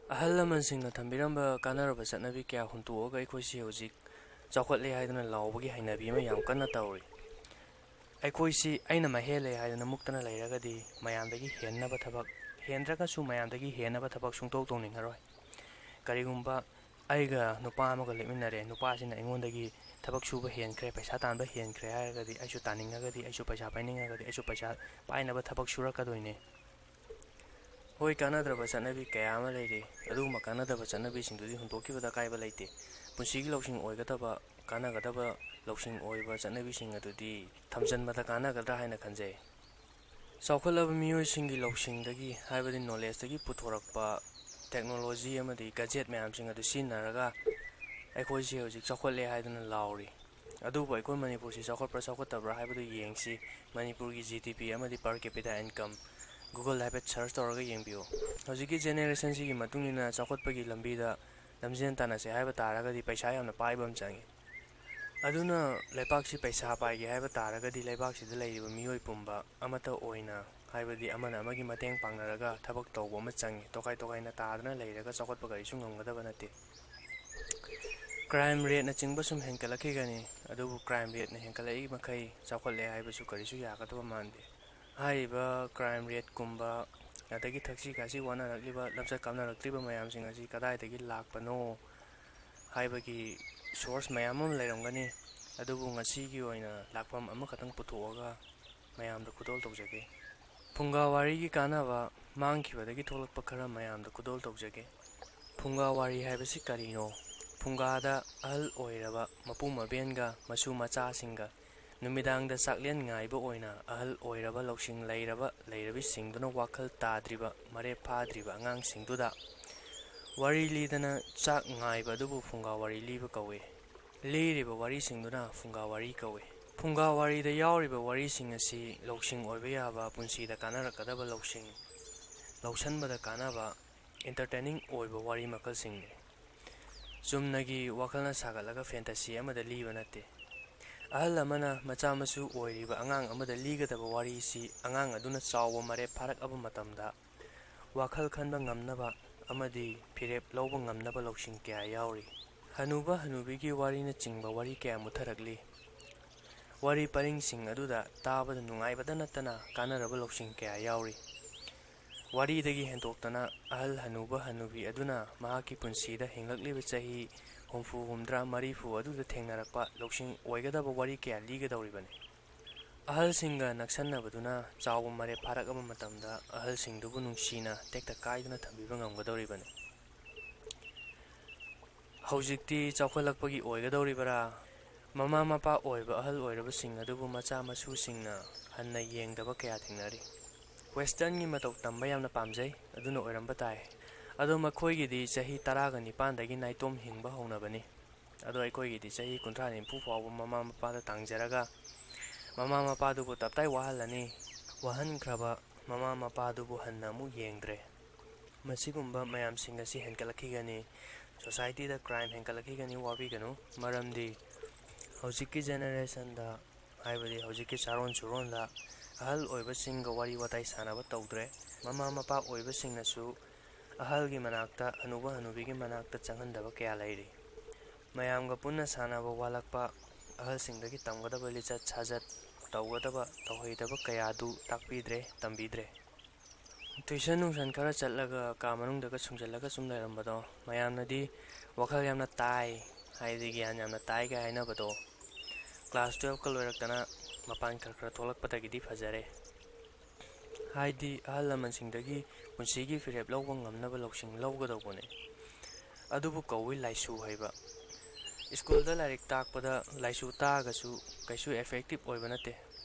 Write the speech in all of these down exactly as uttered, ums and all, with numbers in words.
ꯑꯍꯜ ꯂꯃꯟꯁꯤꯡꯅ ꯊꯝꯕꯤꯔꯝꯕ ꯀꯥꯟꯅꯔꯕ ꯆꯠꯅꯕꯤ ꯀꯌꯥ ꯍꯨꯟꯇꯣꯛꯑꯒ ꯑꯩꯈꯣꯏꯁꯤ ꯍꯧꯖꯤꯛ ꯆꯥꯎꯈꯠꯂꯦ ꯍꯥꯏꯗꯨꯅ ꯂꯥꯎꯕꯒꯤ ꯍꯩꯅꯕꯤ ꯑꯃ ꯌꯥꯝ ꯀꯟꯅ ꯇꯧꯔꯤ꯫ ꯑꯩꯈꯣꯏꯁꯤ ꯑꯩꯅ ꯃꯍꯦꯜꯂꯦ ꯍꯥꯏꯗꯨꯅ ꯃꯨꯛꯇꯅ ꯂꯩꯔꯒꯗꯤ ꯃꯌꯥꯝꯗꯒꯤ ꯍꯦꯟꯅꯕ ꯊꯕꯛ, ꯍꯦꯟꯗ꯭ꯔꯒꯁꯨ ꯃꯌꯥꯝꯗꯒꯤ ꯍꯦꯟꯅꯕ ꯊꯕꯛ ꯁꯨꯡꯇꯧ ꯇꯧꯅꯤꯡꯉꯔꯣꯏ꯫ ꯀꯔꯤꯒꯨꯝꯕ ꯑꯩꯒ ꯅꯨꯄꯥ ꯑꯃꯒ ꯂꯦꯞꯃꯤꯟꯅꯔꯦ, ꯅꯨꯄꯥꯁꯤꯅ ꯑꯩꯉꯣꯟꯗꯒꯤ ꯊꯕꯛ ꯁꯨꯕ ꯍꯦꯟꯈ꯭ꯔꯦ, ꯄꯩꯁꯥ ꯇꯥꯟꯕ ꯍꯦꯟꯈ꯭ꯔꯦ ꯍꯥꯏꯔꯒꯗꯤ, ꯑꯩꯁꯨ ꯇꯥꯅꯤꯡꯉꯒꯗꯤ, ꯑꯩꯁꯨ ꯄꯩꯁꯥ ꯄꯥꯏꯅꯤꯡꯉꯒꯗꯤ, ꯑꯩꯁꯨ ꯄꯩꯁꯥ ꯄꯥꯏꯅꯕ ꯊꯕꯛ ꯁꯨꯔꯛꯀꯗꯣꯏꯅꯦ꯫ ꯍꯣꯏ, ꯀꯥꯟꯅꯗ꯭ꯔꯕ ꯆꯠꯅꯕꯤ ꯀꯌꯥ ꯑꯃ ꯂꯩꯔꯤ꯫ ꯑꯗꯨꯒꯨꯝꯕ ꯀꯥꯟꯅꯗꯕ ꯆꯠꯅꯕꯤꯁꯤꯡꯗꯨꯗꯤ ꯍꯨꯟꯗꯣꯛꯈꯤꯕꯗ ꯑꯀꯥꯏꯕ ꯂꯩꯇꯦ꯫ ꯄꯨꯟꯁꯤꯒꯤ ꯂꯧꯁꯤꯡ ꯑꯣꯏꯒꯗꯕ, ꯀꯥꯟꯅꯒꯗꯕ ꯂꯧꯁꯤꯡ ꯑꯣꯏꯕ ꯆꯠꯅꯕꯤꯁꯤꯡ ꯑꯗꯨꯗꯤ ꯊꯝꯖꯤꯟꯕꯗ ꯀꯥꯟꯅꯒꯗ꯭ꯔꯥ ꯍꯥꯏꯅ ꯈꯟꯖꯩ꯫ ꯆꯥꯎꯈꯠꯂꯕ ꯃꯤꯑꯣꯏꯁꯤꯡꯒꯤ ꯂꯧꯁꯤꯡꯗꯒꯤ, ꯍꯥꯏꯕꯗꯤ ꯅꯣꯂꯦꯖꯇꯒꯤ ꯄꯨꯊꯣꯔꯛꯄ ꯇꯦꯛꯅꯣꯂꯣꯖꯤ ꯑꯃꯗꯤ ꯒꯖꯦꯠ ꯃꯌꯥꯝꯁꯤꯡ ꯑꯗꯨ ꯁꯤꯖꯤꯟꯅꯔꯒ ꯑꯩꯈꯣꯏꯁꯦ ꯍꯧꯖꯤꯛ ꯆꯥꯎꯈꯠꯂꯦ ꯍꯥꯏꯗꯨꯅ ꯂꯥꯎꯔꯤ꯫ ꯑꯗꯨꯕꯨ ꯑꯩꯈꯣꯏ ꯃꯅꯤꯄꯨꯔꯁꯤ ꯆꯥꯎꯈꯠꯄ꯭ꯔꯥ ꯆꯥꯎꯈꯠꯇꯕ꯭ꯔꯥ ꯍꯥꯏꯕꯗꯨ ꯌꯦꯡꯁꯤ꯫ ꯃꯅꯤꯄꯨꯔꯒꯤ ꯖꯤ ꯗꯤ ꯄꯤ ꯑꯃꯗꯤ per capita income Google ꯍꯥꯏꯐꯦꯠ search ꯇꯧꯔꯒ ꯌꯦꯡꯕꯤꯌꯨ꯫ ꯍꯧꯖꯤꯛꯀꯤ generationꯁꯤꯒꯤ ꯃꯇꯨꯡ ꯏꯟꯅ ꯆꯥꯎꯈꯠꯄꯒꯤ ꯂꯝꯕꯤꯗ ꯂꯝꯖꯦꯟ ꯇꯥꯟꯅꯁꯦ ꯍꯥꯏꯕ ꯇꯥꯔꯒꯗꯤ ꯄꯩꯁꯥ ꯌꯥꯝꯅ ꯄꯥꯏꯕ ꯑꯃ ꯆꯪꯉꯤ꯫ ꯑꯗꯨꯅ ꯂꯩꯕꯥꯛꯁꯤ ꯄꯩꯁꯥ ꯄꯥꯏꯒꯦ ꯍꯥꯏꯕ ꯇꯥꯔꯒꯗꯤ ꯂꯩꯕꯥꯛꯁꯤꯗ ꯂꯩꯔꯤꯕ ꯃꯤꯑꯣꯏ ꯄꯨꯝꯕ ꯑꯃꯠꯇ ꯑꯣꯏꯅ, ꯍꯥꯏꯕꯗꯤ ꯑꯃꯅ ꯑꯃꯒꯤ ꯃꯇꯦꯡ ꯄꯥꯡꯅꯔꯒ ꯊꯕꯛ ꯇꯧꯕ ꯑꯃ ꯆꯪꯉꯤ꯫ ꯇꯣꯈꯥꯏ ꯇꯣꯈꯥꯏꯅ ꯇꯥꯗꯅ ꯂꯩꯔꯒ ꯆꯥꯎꯈꯠꯄ ꯀꯔꯤꯁꯨ ꯉꯝꯒꯗꯕ ꯅꯠꯇꯦ꯫ Crime rateꯅꯆꯤꯡꯕ ꯁꯨꯝ ꯍꯦꯟꯒꯠꯂꯛꯈꯤꯒꯅꯤ, ꯑꯗꯨꯕꯨ crime rateꯅ ꯍꯦꯟꯒꯠꯂꯛꯏ ꯃꯈꯩ ꯆꯥꯎꯈꯠꯂꯦ ꯍꯥꯏꯕꯁꯨ ꯀꯔꯤꯁꯨ ꯌꯥꯒꯗꯕ ꯃꯥꯟꯗꯦ꯫ ꯍꯥꯏꯔꯤꯕ crime rateꯀꯨꯝꯕ, ꯑꯗꯒꯤ ꯊꯛꯁꯤ ꯈꯥꯁꯤ ꯋꯥꯅꯔꯛꯂꯤꯕ, ꯂꯝꯆꯠ ꯀꯥꯞꯅꯔꯛꯇ꯭ꯔꯤꯕ ꯃꯌꯥꯝꯁꯤꯡ ꯑꯁꯤ ꯀꯗꯥꯏꯗꯒꯤ ꯂꯥꯛꯄꯅꯣ ꯍꯥꯏꯕꯒꯤ source ꯃꯌꯥꯝ ꯑꯃ ꯂꯩꯔꯝꯒꯅꯤ꯫ ꯑꯗꯨꯕꯨ ꯉꯁꯤꯒꯤ ꯑꯣꯏꯅ ꯂꯥꯛꯐꯝ ꯑꯃꯈꯛꯇꯪ ꯄꯨꯊꯣꯛꯑꯒ ꯃꯌꯥꯝꯗ ꯈꯨꯗꯣꯜ ꯇꯧꯖꯒꯦ꯫ ꯐꯨꯡꯒꯥ ꯋꯥꯔꯤꯒꯤ ꯀꯥꯟꯅꯕ ꯃꯥꯡꯈꯤꯕꯗꯒꯤ ꯊꯣꯛꯂꯛꯄ ꯈꯔ ꯃꯌꯥꯝꯗ ꯈꯨꯗꯣꯜ ꯇꯧꯖꯒꯦ꯫ ꯐꯨꯡꯒꯥ ꯋꯥꯔꯤ ꯍꯥꯏꯕꯁꯤ ꯀꯔꯤꯅꯣ? ꯐꯨꯡꯒꯥꯗ ꯑꯍꯜ ꯑꯣꯏꯔꯕ ꯃꯄꯨ ꯃꯕꯦꯟꯒ ꯃꯁꯨ ꯃꯆꯥꯁꯤꯡꯒ ꯅꯨꯃꯤꯗꯥꯡꯗ ꯆꯥꯛꯂꯦꯟ ꯉꯥꯏꯕ ꯑꯣꯏꯅ ꯑꯍꯜ ꯑꯣꯏꯔꯕ ꯂꯧꯁꯤꯡ ꯂꯩꯔꯕ ꯂꯩꯔꯕꯤꯁꯤꯡꯗꯨꯅ ꯋꯥꯈꯜ ꯇꯥꯗ꯭ꯔꯤꯕ, ꯃꯔꯦꯞ ꯐꯥꯗ꯭ꯔꯤꯕ ꯑꯉꯥꯡꯁꯤꯡꯗꯨꯗ ꯋꯥꯔꯤ ꯂꯤꯗꯅ ꯆꯥꯛ ꯉꯥꯏꯕ ꯑꯗꯨꯕꯨ ꯐꯨꯡꯒꯥ ꯋꯥꯔꯤ ꯂꯤꯕ ꯀꯧꯏ꯫ ꯂꯤꯔꯤꯕ ꯋꯥꯔꯤꯁꯤꯡꯗꯨꯅ ꯐꯨꯡꯒꯥ ꯋꯥꯔꯤ ꯀꯧꯏ꯫ ꯐꯨꯡꯒꯥ ꯋꯥꯔꯤꯗ ꯌꯥꯎꯔꯤꯕ ꯋꯥꯔꯤꯁꯤꯡ ꯑꯁꯤ ꯂꯧꯁꯤꯡ ꯑꯣꯏꯕ ꯌꯥꯕ, ꯄꯨꯟꯁꯤꯗ ꯀꯥꯟꯅꯔꯛꯀꯗꯕ ꯂꯧꯁꯤꯡ, ꯂꯧꯁꯟꯕꯗ ꯀꯥꯟꯅꯕ, entertaining ꯑꯣꯏꯕ ꯋꯥꯔꯤ ꯃꯈꯜꯁꯤꯡꯅꯤ꯫ ꯆꯨꯝꯅꯒꯤ ꯋꯥꯈꯜꯅ ꯁꯥꯒꯠꯂꯒ fantasy ꯑꯃꯗ ꯂꯤꯕ ꯅꯠꯇꯦ꯫ ꯑꯍꯜ ꯑꯃꯅ ꯃꯆꯥ ꯃꯁꯨ ꯑꯣꯏꯔꯤꯕ ꯑꯉꯥꯡ ꯑꯃꯗ ꯂꯤꯒꯗꯕ ꯋꯥꯔꯤꯁꯤ ꯑꯉꯥꯡ ꯑꯗꯨꯅ ꯆꯥꯎꯕ ꯃꯔꯦꯞ ꯐꯥꯔꯛꯑꯕ ꯃꯇꯝꯗ ꯋꯥꯈꯜ ꯈꯟꯕ ꯉꯝꯅꯕ, ꯑꯃꯗꯤ ꯐꯤꯔꯦꯞ ꯂꯧꯕ ꯉꯝꯅꯕ ꯂꯧꯁꯤꯡ ꯀꯌꯥ ꯌꯥꯎꯔꯤ꯫ ꯍꯅꯨꯕ ꯍꯅꯨꯕꯤꯒꯤ ꯋꯥꯔꯤꯅꯆꯤꯡꯕ ꯋꯥꯔꯤ ꯀꯌꯥ ꯃꯨꯠꯊꯔꯛꯂꯤ꯫ ꯋꯥꯔꯤ ꯄꯔꯤꯡꯁꯤꯡ ꯑꯗꯨꯗ ꯇꯥꯕꯗ ꯅꯨꯡꯉꯥꯏꯕꯗ ꯅꯠꯇꯅ ꯀꯥꯟꯅꯔꯕ ꯂꯧꯁꯤꯡ ꯀꯌꯥ ꯌꯥꯎꯔꯤ꯫ ꯋꯥꯔꯤꯗꯒꯤ ꯍꯦꯟꯗꯣꯛꯇꯅ ꯑꯍꯜ ꯍꯅꯨꯕ ꯍꯅꯨꯕꯤ ꯑꯗꯨꯅ ꯃꯍꯥꯛꯀꯤ ꯄꯨꯟꯁꯤꯗ ꯍꯤꯡꯂꯛꯂꯤꯕ ꯆꯍꯤ ꯍꯨꯝꯐꯨ, ꯍꯨꯝꯗ꯭ꯔꯥ, ꯃꯔꯤꯐꯨ ꯑꯗꯨꯗ ꯊꯦꯡꯅꯔꯛꯄ ꯂꯧꯁꯤꯡ ꯑꯣꯏꯒꯗꯕ ꯋꯥꯔꯤ ꯀꯌꯥ ꯂꯤꯒꯗꯧꯔꯤꯕꯅꯤ꯫ ꯑꯍꯜꯁꯤꯡꯒ ꯅꯛꯁꯟꯅꯕꯗꯨꯅ ꯆꯥꯎꯕ ꯃꯔꯦꯞ ꯐꯥꯔꯛꯑꯕ ꯃꯇꯝꯗ ꯑꯍꯜꯁꯤꯡꯗꯨꯕꯨ ꯅꯨꯡꯁꯤꯅ ꯇꯦꯛꯇ ꯀꯥꯏꯗꯅ ꯊꯝꯕꯤꯕ ꯉꯝꯒꯗꯧꯔꯤꯕꯅꯤ꯫ ꯍꯧꯖꯤꯛꯇꯤ ꯆꯥꯎꯈꯠꯂꯛꯄꯒꯤ ꯑꯣꯏꯒꯗꯧꯔꯤꯕꯔꯥ? ꯃꯃꯥ ꯃꯄꯥ ꯑꯣꯏꯕ ꯑꯍꯜ ꯑꯣꯏꯔꯕꯁꯤꯡ ꯑꯗꯨꯕꯨ ꯃꯆꯥ ꯃꯁꯨꯁꯤꯡꯅ ꯍꯟꯅ ꯌꯦꯡꯗꯕ ꯀꯌꯥ ꯊꯦꯡꯅꯔꯤ꯫ ꯋꯦꯁꯇꯔꯟꯒꯤ ꯃꯇꯧ ꯇꯝꯕ ꯌꯥꯝꯅ ꯄꯥꯝꯖꯩ, ꯑꯗꯨꯅ ꯑꯣꯏꯔꯝꯕ ꯇꯥꯏ꯫ ꯑꯗꯣ ꯃꯈꯣꯏꯒꯤꯗꯤ ꯆꯍꯤ ꯇꯔꯥꯒ ꯅꯤꯄꯥꯟꯗꯒꯤ ꯅꯥꯏꯇꯣꯝ ꯍꯤꯡꯕ ꯍꯧꯅꯕꯅꯤ꯫ ꯑꯗꯣ ꯑꯩꯈꯣꯏꯒꯤꯗꯤ ꯆꯍꯤ ꯀꯨꯟꯊ꯭ꯔꯥ ꯅꯤꯐꯨ ꯐꯥꯎꯕ ꯃꯃꯥ ꯃꯄꯥꯗ ꯇꯥꯡꯖꯔꯒ ꯃꯃꯥ ꯃꯄꯥꯗꯨꯕꯨ ꯇꯞꯇꯥꯏ ꯋꯥꯍꯜꯂꯅꯤ꯫ ꯋꯥꯍꯟꯈ꯭ꯔꯕ ꯃꯃꯥ ꯃꯄꯥꯗꯨꯕꯨ ꯍꯟꯅ ꯑꯃꯨꯛ ꯌꯦꯡꯗ꯭ꯔꯦ꯫ ꯃꯁꯤꯒꯨꯝꯕ ꯃꯌꯥꯝꯁꯤꯡ ꯑꯁꯤ ꯍꯦꯟꯒꯠꯂꯛꯈꯤꯒꯅꯤ꯫ ꯁꯣꯁꯥꯏꯇꯤꯗ ꯀ꯭ꯔꯥꯏꯝ ꯍꯦꯟꯒꯠꯂꯛꯈꯤꯒꯅꯤ, ꯋꯥꯕꯤꯒꯅꯨ꯫ ꯃꯔꯝꯗꯤ ꯍꯧꯖꯤꯛꯀꯤ ꯖꯦꯅꯦꯔꯦꯁꯟꯗ, ꯍꯥꯏꯕꯗꯤ ꯍꯧꯖꯤꯛꯀꯤ ꯆꯥꯔꯣꯟ ꯁꯨꯔꯣꯟꯗ ꯑꯍꯜ ꯑꯣꯏꯕꯁꯤꯡꯒ ꯋꯥꯔꯤ ꯋꯥꯇꯥꯏ ꯁꯥꯟꯅꯕ ꯇꯧꯗ꯭ꯔꯦ꯫ ꯃꯃꯥ ꯃꯄꯥ ꯑꯣꯏꯕꯁꯤꯡꯅꯁꯨ ꯑꯍꯜꯒꯤ ꯃꯅꯥꯛꯇ, ꯍꯅꯨꯕ ꯍꯅꯨꯕꯤꯒꯤ ꯃꯅꯥꯛꯇ ꯆꯪꯍꯟꯗꯕ ꯀꯌꯥ ꯂꯩꯔꯤ꯫ ꯃꯌꯥꯝꯒ ꯄꯨꯟꯅ ꯁꯥꯟꯅꯕ ꯋꯥꯠꯂꯛꯄ, ꯑꯍꯜꯁꯤꯡꯗꯒꯤ ꯇꯝꯒꯗꯕ ꯂꯤꯆꯠ ꯁꯥꯖꯠ, ꯇꯧꯒꯗꯕ ꯇꯧꯍꯩꯗꯕ ꯀꯌꯥꯗꯨ ꯇꯥꯛꯄꯤꯗ꯭ꯔꯦ, ꯇꯝꯕꯤꯗ꯭ꯔꯦ꯫ ꯇ꯭ꯋꯤꯁꯟ ꯅꯨꯡꯁꯟ ꯈꯔ ꯆꯠꯂꯒ ꯀꯥ ꯃꯅꯨꯡꯗꯒ ꯁꯨꯡꯖꯜꯂꯒ ꯁꯨꯝ ꯂꯩꯔꯝꯕꯗꯣ, ꯃꯌꯥꯝꯅꯗꯤ ꯋꯥꯈꯜ ꯌꯥꯝꯅ ꯇꯥꯏ, ꯍꯥꯏꯗꯤ ꯒ꯭ꯌꯥꯟ ꯌꯥꯝꯅ ꯇꯥꯏꯒ ꯍꯥꯏꯅꯕꯗꯣ, ꯀ꯭ꯂꯥꯁ ꯇꯨꯌꯦꯜꯞꯀ ꯂꯣꯏꯔꯛꯇꯅ ꯃꯄꯥꯟ ꯈꯔ ꯈꯔ ꯊꯣꯛꯂꯛꯄꯗꯒꯤꯗꯤ ꯐꯖꯔꯦ꯫ ꯍꯥꯏꯗꯤ ꯑꯍꯜ ꯂꯃꯟꯁꯤꯡꯗꯒꯤ ꯄꯨꯟꯁꯤꯒꯤ ꯐꯤꯔꯦꯞ ꯂꯧꯕ ꯉꯝꯅꯕ ꯂꯧꯁꯤꯡ ꯂꯧꯒꯗꯧꯕꯅꯦ꯫ ꯑꯗꯨꯕꯨ ꯀꯧꯏ ꯂꯥꯏꯁꯨ ꯍꯩꯕ꯫ ꯁ꯭ꯀꯨꯜꯗ ꯂꯥꯏꯔꯤꯛ ꯇꯥꯛꯄꯗ ꯂꯥꯏꯁꯨ ꯇꯥꯛꯑꯒꯁꯨ ꯀꯩꯁꯨ effective ꯑꯣꯏꯕ ꯅꯠꯇꯦ꯫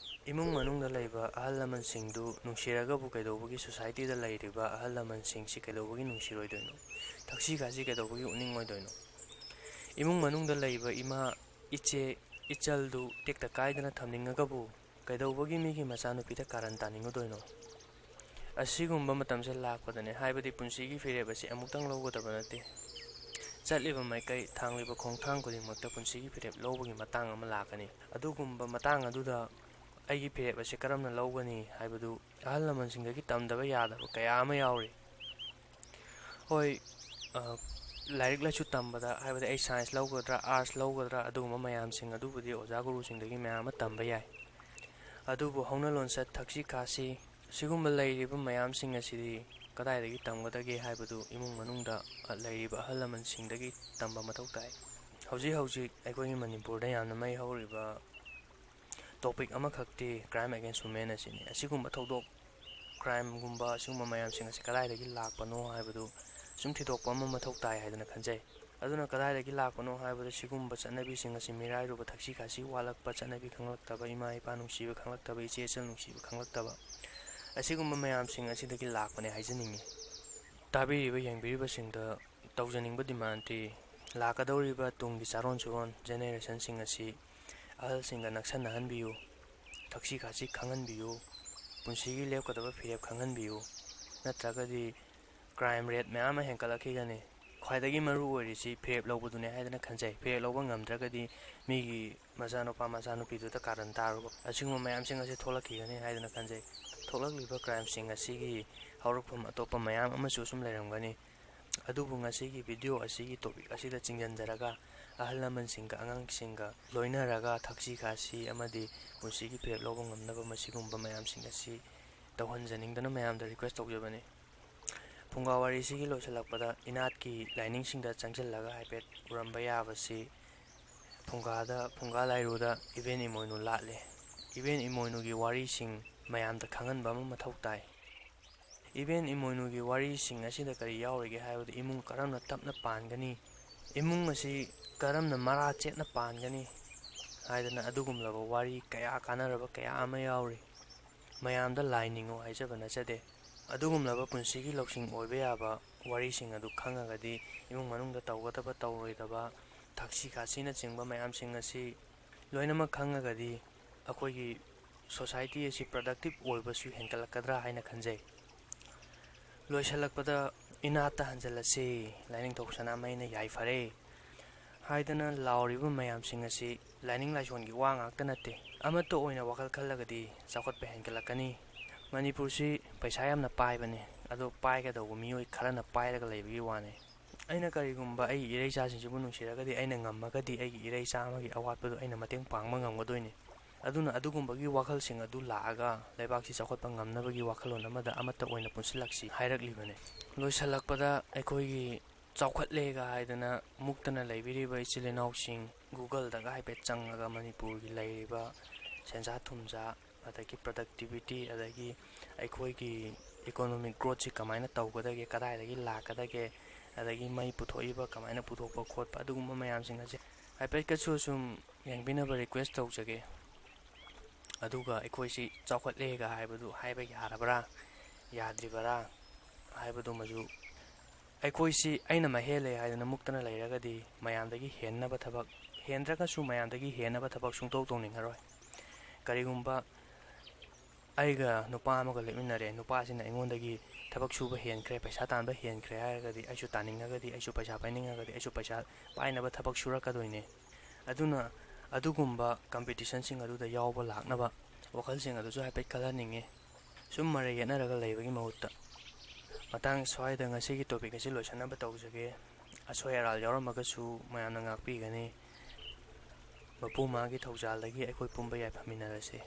ꯏꯃꯨꯡ ꯃꯅꯨꯡꯗ ꯂꯩꯕ ꯑꯍꯜ ꯂꯃꯟꯁꯤꯡꯗꯨ ꯅꯨꯡꯁꯤꯔꯒꯕꯨ ꯀꯩꯗꯧꯕꯒꯤ ꯁꯣꯁꯥꯏꯇꯤꯗ ꯂꯩꯔꯤꯕ ꯑꯍꯜ ꯂꯃꯟꯁꯤꯡꯁꯤ ꯀꯩꯗꯧꯕꯒꯤ ꯅꯨꯡꯁꯤꯔꯣꯏꯗꯣꯏꯅꯣ? ꯊꯛꯁꯤ ꯈꯥꯁꯤ ꯀꯩꯗꯧꯕꯒꯤ ꯎꯠꯅꯤꯡꯉꯣꯏꯗꯣꯏꯅꯣ? ꯏꯃꯨꯡ ꯃꯅꯨꯡꯗ ꯂꯩꯕ ꯏꯃꯥ, ꯏꯆꯦ, ꯏꯆꯜꯗꯨ ꯇꯦꯛꯇ ꯀꯥꯏꯗꯅ ꯊꯝꯅꯤꯡꯉꯒꯕꯨ ꯀꯩꯗꯧꯕꯒꯤ ꯃꯤꯒꯤ ꯃꯆꯥꯅꯨꯄꯤꯗ ꯀꯥꯔꯟ ꯇꯥꯅꯤꯡꯉꯨꯗꯣꯏꯅꯣ? ꯑꯁꯤꯒꯨꯝꯕ ꯃꯇꯝꯁꯦ ꯂꯥꯛꯄꯗꯅꯦ, ꯍꯥꯏꯕꯗꯤ ꯄꯨꯟꯁꯤꯒꯤ ꯐꯤꯔꯦꯞ ꯑꯁꯤ ꯑꯃꯨꯛꯇꯪ ꯂꯧꯒꯗꯕ ꯅꯠꯇꯦ꯫ ꯆꯠꯂꯤꯕ ꯃꯥꯏꯀꯩ, ꯊꯥꯡꯂꯤꯕ ꯈꯣꯡꯊꯥꯡ ꯈꯨꯗꯤꯡꯃꯛꯇ ꯄꯨꯟꯁꯤꯒꯤ ꯐꯤꯔꯦꯞ ꯂꯧꯕꯒꯤ ꯃꯇꯥꯡ ꯑꯃ ꯂꯥꯛꯀꯅꯤ꯫ ꯑꯗꯨꯒꯨꯝꯕ ꯃꯇꯥꯡ ꯑꯗꯨꯗ ꯑꯩꯒꯤ ꯐꯤꯔꯦꯞ ꯑꯁꯤ ꯀꯔꯝꯅ ꯂꯧꯒꯅꯤ ꯍꯥꯏꯕꯗꯨ ꯑꯍꯜ ꯂꯃꯟꯁꯤꯡꯗꯒꯤ ꯇꯝꯗꯕ ꯌꯥꯗꯕ ꯀꯌꯥ ꯑꯃ ꯌꯥꯎꯔꯤ꯫ ꯍꯣꯏ, ꯑ, ꯂꯥꯏꯔꯤꯛ ꯂꯥꯏꯁꯨ ꯇꯝꯕꯗ, ꯍꯥꯏꯕꯗꯤ ꯑꯩ ꯁꯥꯏꯟꯁ ꯂꯧꯒꯗ꯭ꯔꯥ, ꯑꯥꯔꯠꯁ ꯂꯧꯒꯗ꯭ꯔꯥ, ꯑꯗꯨꯒꯨꯝꯕ ꯃꯌꯥꯝꯁꯤꯡ ꯑꯗꯨꯕꯨꯗꯤ ꯑꯣꯖꯥ ꯒꯨꯔꯨꯁꯤꯡꯗꯒꯤ ꯃꯌꯥꯝ ꯑꯃ ꯇꯝꯕ ꯌꯥꯏ꯫ ꯑꯗꯨꯕꯨ ꯍꯧꯅ ꯂꯣꯟꯆꯠ, ꯊꯛꯁꯤ ꯈꯥꯁꯤ, ꯁꯤꯒꯨꯝꯕ ꯂꯩꯔꯤꯕ ꯃꯌꯥꯝꯁꯤꯡ ꯑꯁꯤꯗꯤ ꯀꯗꯥꯏꯗꯒꯤ ꯇꯝꯒꯗꯒꯦ ꯍꯥꯏꯕꯗꯨ ꯏꯃꯨꯡ ꯃꯅꯨꯡꯗ, ꯑ, ꯂꯩꯔꯤꯕ ꯑꯍꯜ ꯂꯃꯟꯁꯤꯡꯗꯒꯤ ꯇꯝꯕ ꯃꯊꯧ ꯇꯥꯏ꯫ ꯍꯧꯖꯤꯛ ꯍꯧꯖꯤꯛ ꯑꯩꯈꯣꯏꯒꯤ ꯃꯅꯤꯄꯨꯔꯗ ꯌꯥꯝꯅ ꯃꯩ ꯍꯧꯔꯤꯕ ꯇꯣꯄꯤꯛ ꯑꯃꯈꯛꯇꯤ crime against women ꯑꯁꯤꯅꯤ꯫ ꯑꯁꯤꯒꯨꯝꯕ ꯊꯧꯗꯣꯛ, ꯀ꯭ꯔꯥꯏꯝꯒꯨꯝꯕ, ꯑꯁꯤꯒꯨꯝꯕ ꯃꯌꯥꯝꯁꯤꯡ ꯑꯁꯤ ꯀꯗꯥꯏꯗꯒꯤ ꯂꯥꯛꯄꯅꯣ ꯍꯥꯏꯕꯗꯨ ꯁꯨꯝ ꯊꯤꯗꯣꯛꯄ ꯑꯃ ꯃꯊꯧ ꯇꯥꯏ ꯍꯥꯏꯗꯅ ꯈꯟꯖꯩ꯫ ꯑꯗꯨꯅ ꯀꯗꯥꯏꯗꯒꯤ ꯂꯥꯛꯄꯅꯣ ꯍꯥꯏꯕꯗ, ꯁꯤꯒꯨꯝꯕ ꯆꯠꯅꯕꯤꯁꯤꯡ ꯑꯁꯤ ꯃꯤꯔꯥꯏꯔꯨꯕ, ꯊꯛꯁꯤ ꯈꯥꯁꯤ ꯋꯥꯠꯂꯛꯄ, ꯆꯠꯅꯕꯤ ꯈꯪꯂꯛꯇꯕ, ꯏꯃꯥ ꯏꯄꯥ ꯅꯨꯡꯁꯤꯕ ꯈꯪꯂꯛꯇꯕ, ꯏꯆꯦ ꯏꯆꯜ ꯅꯨꯡꯁꯤꯕ ꯈꯪꯂꯛꯇꯕ, ꯑꯁꯤꯒꯨꯝꯕ ꯃꯌꯥꯝꯁꯤꯡ ꯑꯁꯤꯗꯒꯤ ꯂꯥꯛꯄꯅꯦ ꯍꯥꯏꯖꯅꯤꯡꯉꯤ꯫ ꯇꯥꯕꯤꯔꯤꯕ, ꯌꯦꯡꯕꯤꯔꯤꯕꯁꯤꯡꯗ ꯇꯧꯖꯅꯤꯡꯕ demandꯇꯤ, ꯂꯥꯛꯀꯗꯧꯔꯤꯕ ꯇꯨꯡꯒꯤ ꯆꯥꯔꯣꯟ ꯁꯨꯔꯣꯟ, generationꯁꯤꯡ ꯑꯁꯤ ꯑꯍꯜꯁꯤꯡꯒ ꯅꯛꯁꯟꯅꯍꯟꯕꯤꯌꯨ, ꯊꯛꯁꯤ ꯈꯥꯁꯤ ꯈꯪꯍꯟꯕꯤꯌꯨ, ꯄꯨꯟꯁꯤꯒꯤ ꯂꯦꯞꯀꯗꯕ ꯐꯤꯔꯦꯞ ꯈꯪꯍꯟꯕꯤꯌꯨ꯫ ꯅꯠꯇ꯭ꯔꯒꯗꯤ crime rate ꯃꯌꯥꯝ ꯑꯃ ꯍꯦꯟꯀꯠꯂꯛꯈꯤꯒꯅꯤ꯫ ꯈ꯭ꯋꯥꯏꯗꯒꯤ ꯃꯔꯨ ꯑꯣꯏꯔꯤꯁꯤ ꯐꯤꯔꯦꯞ ꯂꯧꯕꯗꯨꯅꯦ ꯍꯥꯏꯗꯅ ꯈꯟꯖꯩ꯫ ꯐꯤꯔꯦꯞ ꯂꯧꯕ ꯉꯝꯗ꯭ꯔꯒꯗꯤ ꯃꯤꯒꯤ ꯃꯆꯥꯅꯨꯄꯥ ꯃꯆꯥꯅꯨꯄꯤꯗꯨꯗ ꯀꯥꯔꯟ ꯇꯥꯔꯨꯕ, ꯑꯁꯤꯒꯨꯝꯕ ꯃꯌꯥꯝꯁꯤꯡ ꯑꯁꯤ ꯊꯣꯛꯂꯛꯈꯤꯒꯅꯤ ꯍꯥꯏꯗꯅ ꯈꯟꯖꯩ꯫ ꯊꯣꯛꯂꯛꯂꯤꯕ crimeꯁꯤꯡ ꯑꯁꯤꯒꯤ ꯍꯧꯔꯛꯐꯝ ꯑꯇꯣꯞꯄ ꯃꯌꯥꯝ ꯑꯃꯁꯨ ꯑꯁꯨꯝ ꯂꯩꯔꯝꯒꯅꯤ꯫ ꯑꯗꯨꯕꯨ ꯉꯁꯤꯒꯤ video ꯑꯁꯤꯒꯤ topic ꯑꯁꯤꯗ ꯆꯤꯡꯁꯤꯟꯖꯔꯒ, ꯑꯍꯜ ꯂꯃꯟꯁꯤꯡꯒ ꯑꯉꯥꯡꯁꯤꯡꯒ ꯂꯣꯏꯅꯔꯒ ꯊꯛꯁꯤ ꯈꯥꯁꯤ ꯑꯃꯗꯤ ꯄꯨꯟꯁꯤꯒꯤ ꯐꯤꯔꯦꯞ ꯂꯧꯕ ꯉꯝꯅꯕ ꯃꯁꯤꯒꯨꯝꯕ ꯃꯌꯥꯝꯁꯤꯡ ꯑꯁꯤ ꯇꯧꯍꯟꯖꯅꯤꯡꯗꯅ ꯃꯌꯥꯝꯗ request ꯇꯧꯖꯕꯅꯤ꯫ ꯐꯨꯡꯒꯥ ꯋꯥꯔꯤꯁꯤꯒꯤ ꯂꯣꯏꯁꯤꯜꯂꯛꯄꯗ ꯏꯅꯥꯠꯀꯤ ꯂꯥꯏꯅꯤꯡꯁꯤꯡꯗ ꯆꯪꯁꯤꯜꯂꯒ ꯍꯥꯏꯐꯦꯠ ꯎꯔꯝꯕ ꯌꯥꯕꯁꯤ, ꯐꯨꯡꯒꯥꯗ, ꯐꯨꯡꯒꯥ ꯂꯥꯏꯔꯨꯗ ꯏꯕꯦꯟ ꯏꯃꯣꯏꯅꯨ ꯂꯥꯠꯂꯦ꯫ ꯏꯕꯦꯟ ꯏꯃꯣꯏꯅꯨꯒꯤ ꯋꯥꯔꯤꯁꯤꯡ ꯃꯌꯥꯝꯗ ꯈꯪꯍꯟꯕ ꯑꯃ ꯃꯊꯧ ꯇꯥꯏ꯫ ꯏꯕꯦꯟ ꯏꯃꯣꯏꯅꯨꯒꯤ ꯋꯥꯔꯤꯁꯤꯡ ꯑꯁꯤꯗ ꯀꯔꯤ ꯌꯥꯎꯔꯤꯒꯦ ꯍꯥꯏꯕꯗ, ꯏꯃꯨꯡ ꯀꯔꯝꯅ ꯇꯞꯅ ꯄꯥꯟꯒꯅꯤ, ꯏꯃꯨꯡ ꯑꯁꯤ ꯀꯔꯝꯅ ꯃꯔꯥ ꯆꯦꯠꯅ ꯄꯥꯟꯒꯅꯤ ꯍꯥꯏꯗꯅ ꯑꯗꯨꯒꯨꯝꯂꯕ ꯋꯥꯔꯤ ꯀꯌꯥ, ꯀꯥꯟꯅꯔꯕ ꯀꯌꯥ ꯑꯃ ꯌꯥꯎꯔꯤ꯫ ꯃꯌꯥꯝꯗ ꯂꯥꯏ ꯅꯤꯡꯉꯨ ꯍꯥꯏꯖꯕ ꯅꯠꯆꯗꯦ꯫ ꯑꯗꯨꯒꯨꯝꯂꯕ ꯄꯨꯟꯁꯤꯒꯤ ꯂꯧꯁꯤꯡ ꯑꯣꯏꯕ ꯌꯥꯕ ꯋꯥꯔꯤꯁꯤꯡ ꯑꯗꯨ ꯈꯪꯉꯒꯗꯤ, ꯏꯃꯨꯡ ꯃꯅꯨꯡꯗ ꯇꯧꯒꯗꯕ ꯇꯧꯔꯣꯏꯗꯕ, ꯊꯛꯁꯤ ꯈꯥꯁꯤꯅꯆꯤꯡꯕ ꯃꯌꯥꯝꯁꯤꯡ ꯑꯁꯤ ꯂꯣꯏꯅꯃꯛ ꯈꯪꯉꯒꯗꯤ, ꯑꯩꯈꯣꯏꯒꯤ society ꯑꯁꯤ productive ꯑꯣꯏꯕꯁꯨ ꯍꯦꯟꯒꯠꯂꯛꯀꯗ꯭ꯔꯥ ꯍꯥꯏꯅ ꯈꯟꯖꯩ꯫ ꯂꯣꯏꯁꯤꯜꯂꯛꯄꯗ ꯏꯅꯥꯠꯇ ꯍꯟꯖꯤꯜꯂꯁꯤ, ꯂꯥꯏꯅꯤꯡꯊꯧ ꯁꯅꯥꯃꯍꯤꯅ ꯌꯥꯏꯐꯔꯦ ꯍꯥꯏꯗꯅ ꯂꯥꯎꯔꯤꯕ ꯃꯌꯥꯝꯁꯤꯡ ꯑꯁꯤ ꯂꯥꯏꯅꯤꯡ ꯂꯥꯏꯁꯣꯟꯒꯤ ꯋꯥ ꯉꯥꯛꯇ ꯅꯠꯇꯦ꯫ ꯑꯃꯠꯇ ꯑꯣꯏꯅ ꯋꯥꯈꯜ ꯈꯜꯂꯒꯗꯤ ꯆꯥꯎꯈꯠꯄ ꯍꯦꯟꯒꯠꯂꯛꯀꯅꯤ꯫ ꯃꯅꯤꯄꯨꯔꯁꯤ ꯄꯩꯁꯥ ꯌꯥꯝꯅ ꯄꯥꯏꯕꯅꯤ, ꯑꯗꯣ ꯄꯥꯏꯒꯗꯧꯕ ꯃꯤꯑꯣꯏ ꯈꯔꯅ ꯄꯥꯏꯔꯒ ꯂꯩꯕꯒꯤ ꯋꯥꯅꯤ꯫ ꯑꯩꯅ ꯀꯔꯤꯒꯨꯝꯕ ꯑꯩꯒꯤ ꯏꯔꯩꯆꯥꯁꯤꯡꯁꯤꯕꯨ ꯅꯨꯡꯁꯤꯔꯒꯗꯤ, ꯑꯩꯅ ꯉꯝꯃꯒꯗꯤ ꯑꯩꯒꯤ ꯏꯔꯩꯆꯥ ꯑꯃꯒꯤ ꯑꯋꯥꯠꯄꯗꯨ ꯑꯩꯅ ꯃꯇꯦꯡ ꯄꯥꯡꯕ ꯉꯝꯒꯗꯣꯏꯅꯤ꯫ ꯑꯗꯨꯅ ꯑꯗꯨꯒꯨꯝꯕꯒꯤ ꯋꯥꯈꯜꯁꯤꯡ ꯑꯗꯨ ꯂꯥꯛꯑꯒ ꯂꯩꯕꯥꯛꯁꯤ ꯆꯥꯎꯈꯠꯄ ꯉꯝꯅꯕꯒꯤ ꯋꯥꯈꯜꯂꯣꯟ ꯑꯃꯗ ꯑꯃꯠꯇ ꯑꯣꯏꯅ ꯄꯨꯟꯁꯤꯜꯂꯛꯁꯤ ꯍꯥꯏꯔꯛꯂꯤꯕꯅꯤ꯫ ꯂꯣꯏꯁꯤꯜꯂꯛꯄꯗ, ꯑꯩꯈꯣꯏꯒꯤ ꯆꯥꯎꯈꯠꯂꯦꯒ ꯍꯥꯏꯗꯅ ꯃꯨꯛꯇꯅ ꯂꯩꯕꯤꯔꯤꯕ ꯏꯆꯤꯜ ꯏꯅꯥꯎꯁꯤꯡ, Google-ꯗꯒ ꯍꯥꯏꯐꯦꯠ ꯆꯪꯉꯒ ꯃꯅꯤꯄꯨꯔꯒꯤ ꯂꯩꯔꯤꯕ ꯁꯦꯟꯖꯥ ꯊꯨꯝꯖꯥ, ꯑꯗꯒꯤ productivity, ꯑꯗꯒꯤ ꯑꯩꯈꯣꯏꯒꯤ economic growth-ꯁꯤ ꯀꯃꯥꯏꯅ ꯇꯧꯒꯗꯒꯦ, ꯀꯗꯥꯏꯗꯒꯤ ꯂꯥꯛꯀꯗꯒꯦ, ꯑꯗꯒꯤ ꯃꯩ ꯄꯨꯊꯣꯛꯏꯕ ꯀꯃꯥꯏꯅ ꯄꯨꯊꯣꯛꯄ ꯈꯣꯠꯄ, ꯑꯗꯨꯒꯨꯝꯕ ꯃꯌꯥꯝꯁꯤꯡ ꯑꯁꯦ ꯍꯥꯏꯐꯦꯠꯀꯁꯨ ꯁꯨꯝ ꯌꯦꯡꯕꯤꯅꯕ request ꯇꯧꯖꯒꯦ꯫ ꯑꯗꯨꯒ ꯑꯩꯈꯣꯏꯁꯤ ꯆꯥꯎꯈꯠꯂꯦꯒ ꯍꯥꯏꯕꯗꯨ ꯍꯥꯏꯕ ꯌꯥꯔꯕ꯭ꯔꯥ, ꯌꯥꯗ꯭ꯔꯤꯕꯔꯥ ꯍꯥꯏꯕꯗꯨꯃꯁꯨ, ꯑꯩꯈꯣꯏꯁꯤ ꯑꯩꯅ ꯃꯍꯦꯜꯂꯦ ꯍꯥꯏꯗꯅ ꯃꯨꯛꯇꯅ ꯂꯩꯔꯒꯗꯤ ꯃꯌꯥꯝꯗꯒꯤ ꯍꯦꯟꯅꯕ ꯊꯕꯛ, ꯍꯦꯟꯗ꯭ꯔꯒꯁꯨ ꯃꯌꯥꯝꯗꯒꯤ ꯍꯦꯟꯅꯕ ꯊꯕꯛ ꯁꯨꯡꯇꯧ ꯇꯧꯅꯤꯡꯉꯔꯣꯏ꯫ ꯀꯔꯤꯒꯨꯝꯕ ꯑꯩꯒ ꯅꯨꯄꯥ ꯑꯃꯒ ꯂꯦꯞꯃꯤꯟꯅꯔꯦ, ꯅꯨꯄꯥꯁꯤꯅ ꯑꯩꯉꯣꯟꯗꯒꯤ ꯊꯕꯛ ꯁꯨꯕ ꯍꯦꯟꯈ꯭ꯔꯦ, ꯄꯩꯁꯥ ꯇꯥꯟꯕ ꯍꯦꯟꯈ꯭ꯔꯦ ꯍꯥꯏꯔꯒꯗꯤ, ꯑꯩꯁꯨ ꯇꯥꯅꯤꯡꯉꯒꯗꯤ, ꯑꯩꯁꯨ ꯄꯩꯁꯥ ꯄꯥꯏꯅꯤꯡꯉꯒꯗꯤ, ꯑꯩꯁꯨ ꯄꯩꯁꯥ ꯄꯥꯏꯅꯕ ꯊꯕꯛ ꯁꯨꯔꯛꯀꯗꯣꯏꯅꯦ꯫ ꯑꯗꯨꯅ ꯑꯗꯨꯒꯨꯝꯕ competition-ꯁꯤꯡ ꯑꯗꯨꯗ ꯌꯥꯎꯕ ꯂꯥꯛꯅꯕ ꯋꯥꯈꯜꯁꯤꯡ ꯑꯗꯨꯁꯨ ꯍꯥꯏꯐꯦꯠ ꯈꯜꯍꯟꯅꯤꯡꯉꯤ꯫ ꯁꯨꯝ ꯃꯔꯩ ꯌꯦꯠꯅꯔꯒ ꯂꯩꯕꯒꯤ ꯃꯍꯨꯠꯇ꯫ ꯃꯇꯥꯡ ꯁ꯭ꯋꯥꯏꯗ ꯉꯁꯤꯒꯤ topic ꯑꯁꯤ ꯂꯣꯏꯁꯤꯟꯅꯕ ꯇꯧꯖꯒꯦ꯫ ꯑꯁꯣꯏ ꯑꯔꯥꯜ ꯌꯥꯎꯔꯝꯃꯒꯁꯨ ꯃꯌꯥꯝꯅ ꯉꯥꯛꯄꯤꯒꯅꯤ꯫ ꯃꯄꯨ ꯃꯥꯒꯤ ꯊꯧꯖꯥꯜꯗꯒꯤ ꯑꯩꯈꯣꯏ ꯄꯨꯝꯕ ꯌꯥꯏꯐꯃꯤꯟꯅꯔꯁꯤ꯫